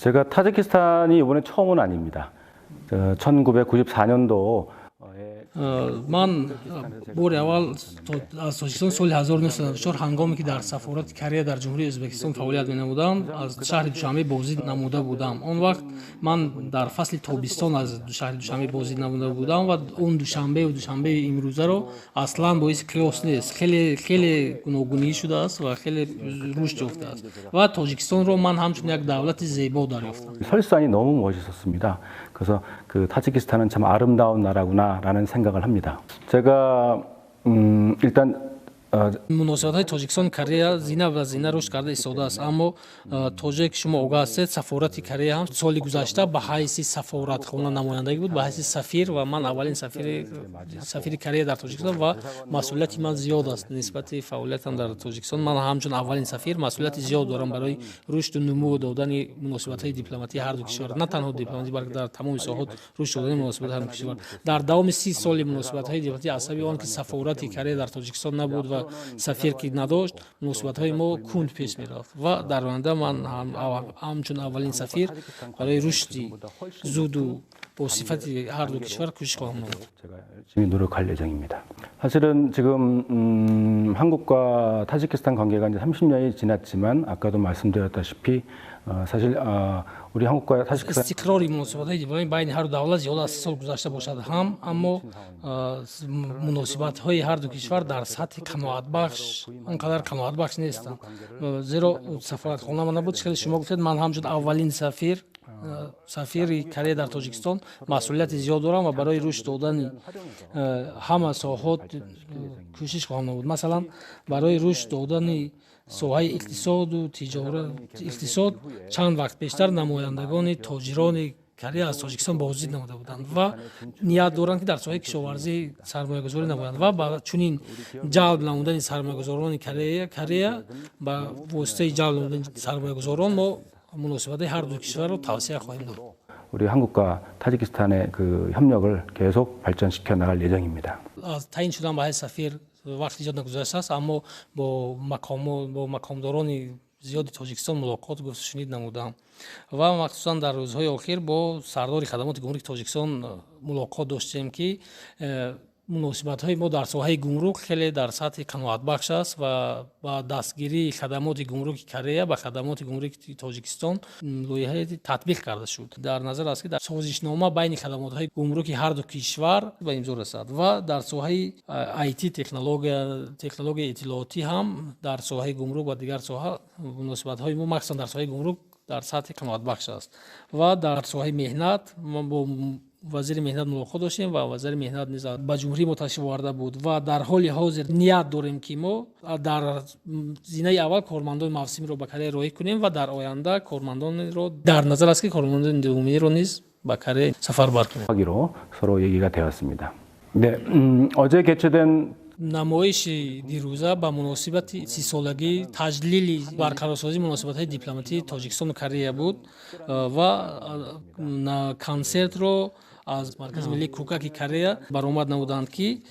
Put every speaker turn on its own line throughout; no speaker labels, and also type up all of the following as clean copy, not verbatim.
제가 타지키스탄이 이번에 처음은 아닙니다. 1994년도
Ман бори аввал аз Тоҷикистон соли 1994, ҳангоме ки дар сафорати Корея дар Ҷумҳурии Ӯзбекистон фаъолият менамудам, аз шаҳри Душанбе боздид намуда будам. Он вақт ман дар фасли тобистон аз шаҳри Душанбе боздид намуда будам ва он Душанбеу Душанбеи имрӯзаро аслан боиси қиёс нест. Хеле, хеле гуногунӣ шудааст ва хеле рушд ёфтааст ва Тоҷикистонро ман ҳамчун як давлати зебо дарёфтам.
설산이 너무 멋있었습니다. 그래서 그 타지키스탄은 참 아름다운 나라구나라는 생각을 합니다. 제가 일단
Муносибатҳои Тоҷикистону Корея зина ба зина рушд карда истодааст, аммо то ҷое ки шумо огаҳ ҳастед, сафорати Корея ҳам соли гузашта ба ҳайси сафоратхона намояндагӣ буд, ба ҳайси сафир, ва ман аввалин сафири Корея дар Тоҷикистон ва масъулияти ман зиёд аст нисбати фаъолиятам дар Тоҷикистон. Ман ҳамчун аввалин сафир масъулияти зиёд дорам барои рушду нумӯ додани муносибатҳои дипломатии ҳарду кишвар, на танҳо дипломатӣ, балки дар тамоми соҳот рушд додани муносибатҳои ҳарду кишвар. Дар давоми 30 соли муносибатҳои дипломатӣ, аз сабаби он ки сафорати Корея дар Тоҷикистон набуд ва сафир ки надошт, муносибатҳои мо кунд пеш мерафт ва дар оянда ман ҳамчун аввалин сафир барои рушди зуду бо сифати ҳарду кишвар кӯшиш хоҳам намуд.
제가 열심히 노력할 예정입니다. 사실은 지금 한국과 타지키스탄 관계가 이제 30년이 지났지만 아까도 말씀드렸다시피 사실 우리 한국과 타지키스탄
Истиқрори муносибатҳои дипломатӣ байни ҳарду давлат зиёда аз 30 сол гузашта бошад ҳам, аммо муносибатҳои ҳарду кишвар дар сатҳи қаноатбахш, он қадар қаноатбахш нестанд, зеро сафоратхона набуд. Хеле шумо гуфтед, ман ҳамчун аввалин сафири Корея дар Тоҷикистон масъулияти зиёд дорам ва барои рушд додани ҳама соҳот кӯшиш хоҳам намуд. Масалан, барои рушд додани соҳаи иқтисоду тиҷорат, иқтисод, чанд вақт пештар намояндагони тоҷирони Корея аз Тоҷикистон боздид намуда буданд ва ният доранд, ки дар соҳаи кишоварзӣ сармоягузорӣ намоянд ва ба чунин ҷалб намудани сармоягузорони Корея, ба воситаи ҷалб намудани сармоягузорон мо муносибатҳои ҳарду кишварро тавсеа хоҳем дод.
우리 한국과 타지키스탄의 그 협력을 계속 발전시켜 나갈 예정입니다.
Аз таъин шудан ба ҳайси сафир вақти зиёд нагузаштааст, аммо бо мақомдорони зиёди Тоҷикистон мулоқот, гуфтушунид намудам ва махсусан дар рӯзҳои охир бо сардори хадамоти гумруки Тоҷикистон мулоқот доштем, ки муносибатҳои мо дар соҳаи гумрук хеле дар сатҳи қаноатбахш аст ва ба дастгирии хадамоти гумруки Корея ба хадамоти гумруки Тоҷикистон лоиҳаи татбиқ карда шуд. Дар назар аст, ки дар созишнома байни хадамотҳои гумруки ҳарду кишвар ба имзо расад ва дар соҳаи IT, технологияи иттилоотӣ ҳам, дар соҳаи гумрук ва дигар соҳа муносибатҳои мо, махсусан дар соҳаи гумрук, дар сатҳи қаноатбахш аст. Ва дар соҳаи меҳнат мо бо вазири меҳнат мулоқот доштем ва вазири меҳнат низ ба ҷумҳурии мо ташриф оварда буд ва дар ҳоли ҳозир ният дорем, ки мо дар зинаи аввал кормандони мавсимиро ба Корея роҳӣ кунем ва дар оянда кормандонро, дар назар аст, ки кормандони доимиро низ ба Корея сафарбар кунем.
하기로 서로 얘기가 되었습니다. 네, 어제 개최된
Намоиши дирӯза ба муносибати 30-солагии таҷлили барқарорсозии муносибатҳои дипломатии Тоҷикистону Корея буд ва консертро аз Маркази миллии Кугаки Корея баромад намуданд, ки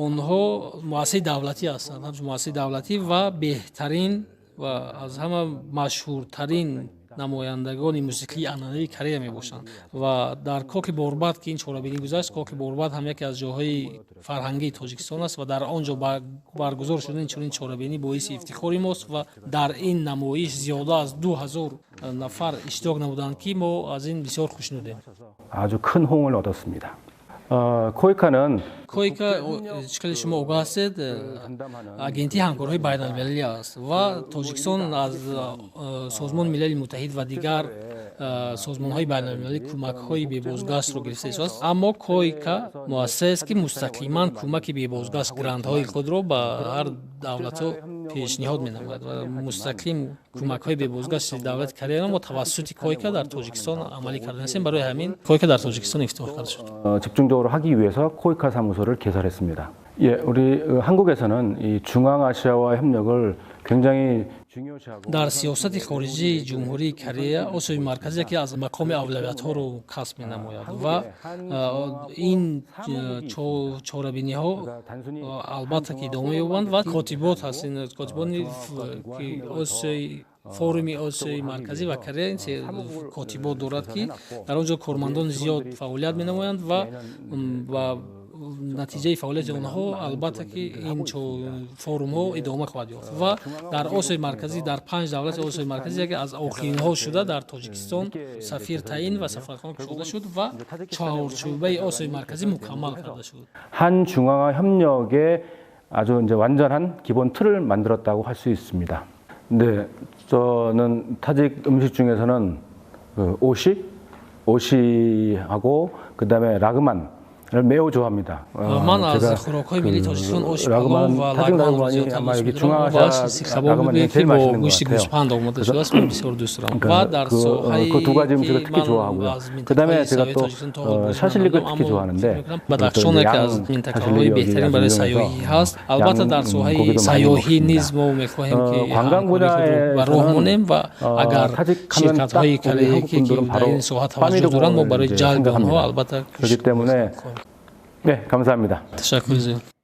онҳо муассисаи давлатӣ ҳастанд, ҳамчун муассисаи давлатӣ, ва беҳтарин ва аз ҳама машҳуртарин намояндагони мусиқии анъанавии Корея мебошанд. Ва дар Кохи Борбад, ки ин чорабинӣ гузашт, Кохи Борбад ҳам яке аз ҷойҳои фарҳангии Тоҷикистон аст ва дар он ҷо баргузор шудани чунин чорабинӣ боиси ифтихори мост ва дар ин намоиш зиёда аз 2000 нафар иштирок намуданд, ки мо аз ин бисёр хушнудем.
아주 큰 호응을 얻었습니다. 코이카는
Койка, чӣ хеле шумо огаҳ ҳастед, агентии ҳамкориҳои байналмилалӣ аст ва Тоҷикистон аз Созмони Милали Муттаҳид ва дигар созмонҳои байналмилалӣ кӯмакҳои бебозгаштро гирифта истодааст, аммо Койка муассисаест, ки мустақиман кӯмаки бебозгашт, грантҳои худро ба ҳар давлатҳо пешниҳод менамояд ва мустақим кӯмакҳои бебозгашти давлати Кореяро мо тавассути Койка дар Тоҷикистон амалӣ карда ҳастем. Барои ҳамин Койка дар Тоҷикистон ифтитоҳ карда шуд.
집중적으로 하기 위해서 코이카 사무소를 개설했습니다. 예, 우리 한국에서는 이 중앙아시아와 협력을 굉장히 중요시하고
Дар сиёсати хориҷии Ҷумҳурии Корея Осиёи Марказӣ яке аз мақоми авлавиятҳоро касб менамояд ва ин чорабиниҳо
단순히
албатта ки идома меёбанд ва котибот ҳаст, ин котибони ки Осиёи Форуми Осиёи Марказӣ ва Корея котибот дорад, ки дар он ҷо кормандони зиёд фаъолият менамоянд ва натиҷаи фаъолияти онҳо, албатта, ки ин форумҳо идома хоҳад ёфт. Ва дар Осиёи Марказӣ, дар панҷ давлати Осиёи Марказӣ яке аз охиринҳо шуда, дар Тоҷикистон сафир таъин ва сафоратхона кушода шуд ва чаҳорчӯбаи Осиёи Марказӣ мукаммал карда шуд.
한-중앙아 협력의 아주 이제 완전한 기본 틀을 만들었다고 할 수 있습니다. 네, 저는 타직 음식 중에서는 그 오시, 오시하고 그다음에 라그만을 매우 좋아합니다.
ман аз хӯрокҳои миллии Тоҷикистон оши палов ва лагманро зиёдтар дӯст медорам ва сихкабобе, ки бо гӯшти гӯспанд омода шудааст, ман бисёр дӯст дорам. Ва дар соҳаи
그 두 가지 음식을 특히 좋아하고요. 그다음에 제가 또 샤실릭을 특히 좋아하는데
Бадахшон яке аз минтақаҳои беҳтарин барои сайёҳӣ ҳаст. Албатта, дар соҳаи сайёҳӣ низ мо мехоҳем, ки ҳамкории худро ба роҳ монем ва агар ширкатҳои кореягӣ, ки дар ин соҳа таваҷҷӯҳ доранд, мо барои ҷалби онҳо, албатта,
그렇기 때문에 네, 감사합니다.
Ташаккури зиёд.